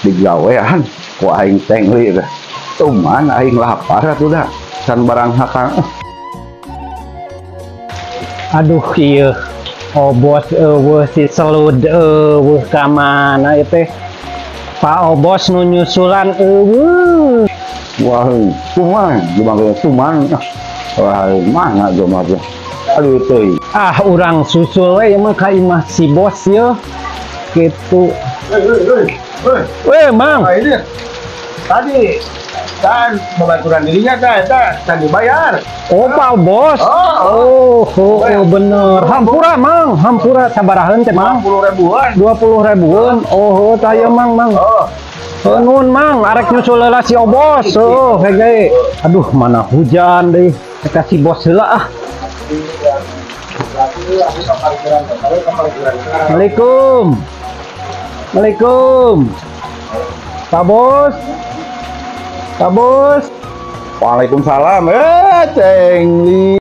Digawean ku aing tengli teh. Tuman aing lapar atuh da. Can barang hakang. Aduh, iya. Oh bos, euweuh si Selud, euweuh, ka mana ieu teh? Pak Obos nu nyusulan euweuh. Wah, tuman, dimanggil tuman. Wah, mana gua mah. Aduh teuing. Ah, urang susul we mah ka imah si bos ye. Gitu. Hei, hei, hei, hei. Weh, Mang. Nah, ini tadi kan babaturan dirinya kan, eta can dibayar. Oh, Pak Bos. Oh, Oh, oh, oh, bener. Hampura, Mang. Hampura sabaraheun teh, Mang? 20 ribuan. 20 ribuan. Oh, oh, taya Mang, Mang. Oh, Oh, nuhun Mang, arek nyusul heula si Obos. Oh, hege. Aduh, mana hujan deh. Ka si bos heula ah. Assalamualaikum. Assalamualaikum. Pak Bos. Pak Bos. Waalaikumsalam. Eh, Cengli.